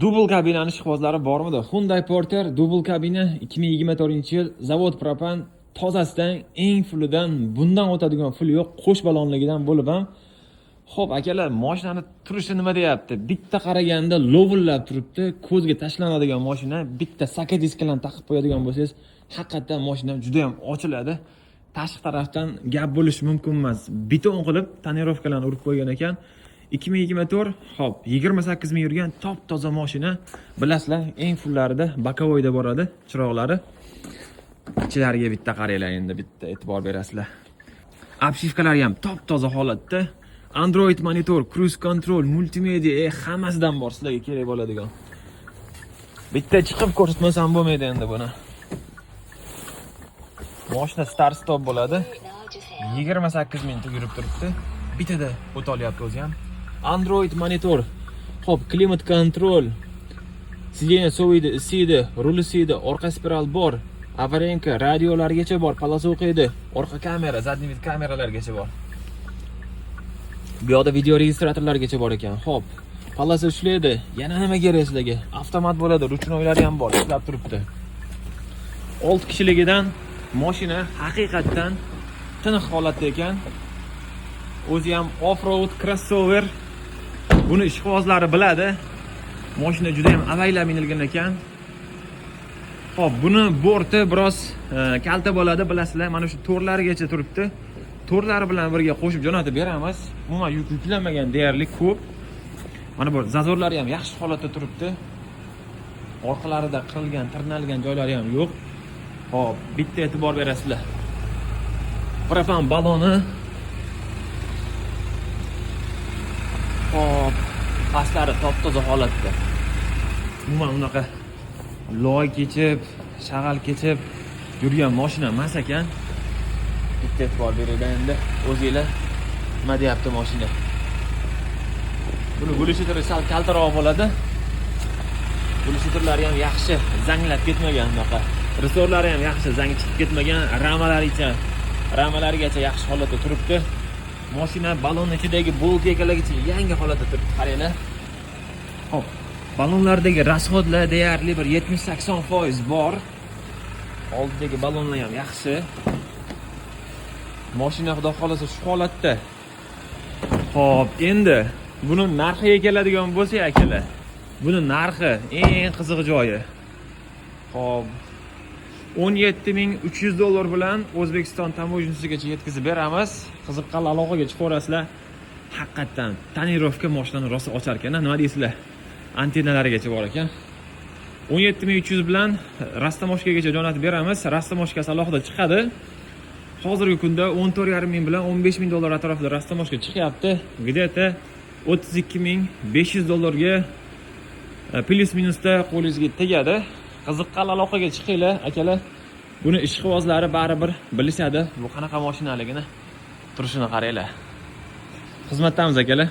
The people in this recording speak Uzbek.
Дубль kabinani ishqibozlari bormidi? Hyundai Porter дубль kabina, 2024-yil, zavod propan, tozasidan, eng fulidan, bundan o'tadigan ful yo'q, qo'sh balonligidan bo'lib ham. Xo'p, akalar, mashinani turishi nima deyapti? Bitta qaraganda lovillab turibdi, ko'zga tashlanadigan mashina. Bitta saka diskalarni taqib qo'yadigan bo'lsangiz, haqiqatdan mashina juda ham ochiladi. Tashqi tarafdan gap bo'lishi mumkin emas. Beton qilib тонировка larni urib qo'ygan ekan. 2024, xo'p, 28 ming yurgan, top toza mashina. Bilasizlar, eng fullarida боковой da boradi chiroqlari. Ichilariga bitta qaranglar endi, bitta e'tibor berasizlar. Обшивка lari ham top toza holatda. Android monitor, cruise control, multimedia, hammasidan bor sizlarga kerak bo'ladigan. Bitta chiqib ko'rsatmasam bo'lmaydi endi buni. Mashina start stop bo'ladi. 28 ming yurib turibdi. Bittada o't olyapti o'zi ham. Android monitor. Xo'p, климат контроль. Сиденье soviydi, isiydi, ruli isiydi, orqa spiral bor. Аварийка, radiolargacha bor, полоса o'qiydi. Orqa kamera, задний вид kameralargacha bor. Bu yoqda video registratorlargacha bor ekan. Xo'p, полоса ushlaydi. Yana nima kerak sizlarga? Avtomat bo'ladi, ручной lari ham bor, ishlab turibdi. 6 kishiligidan mashina haqiqatdan tiniq holatda ekan. O'zi ham off-road crossover. Buni ishqibozlari biladi. Mashina juda ham avaylab minilgan ekan. Xo'p, buni borti biroz kalta bo'ladi, bilasizlar. Mana shu to'rlarigacha turibdi. To'rlari bilan birga qo'shib jo'natib beramiz. Umuman yuk yuklanmagan deyarli, ko'p. Mana bu зазор lari ham yaxshi holatda turibdi. Orqalarida qirilgan, tirnalgan joylari ham yo'q. Xo'p, bitta e'tibor berasizlar. Propan baloni. Xo'p, pastlari top-toza holatda. Umuman unaqa loy kechib, shag'al kechib yurgan mashina emas ekan. Bitta e'tibor beringlar endi o'zinglar, nima deyapti mashina. Buni глушители sal kaltaroq bo'ladi. Глушитель lari ham yaxshi, zanglab ketmagan unaqa. Ресор lari ham yaxshi, zangi chiqib ketmagan, ramalaricha, ramalarigacha yaxshi holatda turibdi. Mashina balon ichidagi boltekalargacha yangi holatda turibdi, qaranglar. Xo'p, balonlardagi расход lar deyarli bir 70-80% bor. Oldidagi balonlar ham yaxshi. Mashina, xudo xolasa, shu holatda. Xo'p, endi buni narxiga keladigan bo'lsak, akalar. Buni narxi eng qiziq joyi. Xo'p, 17 300 dollar bilan O'zbekiston таможня sigacha yetkazib beramiz. Qiziqqanlar aloqaga chiqaverasizlar. Haqiqatdan тонировка mashinani rosa ochar ekan, nima deysizlar? Antennalarigacha bor ekan. 17 300 bilan растаможка gacha jo'natib beramiz. Растаможка si alohida chiqadi. Hozirgi kunda 14,5 ming bilan 15 ming dollar atrofida растаможка chiqyapti. Где-то 32 500 dollarga плюс минус da qo'lingizga tegadi. Qiziqqan aloqaga chiqinglar, akalar. Buni ishqibozlari baribir bilishadi bu qanaqa mashinaligini. Turishini qaranglar. Xizmatdamiz, akalar.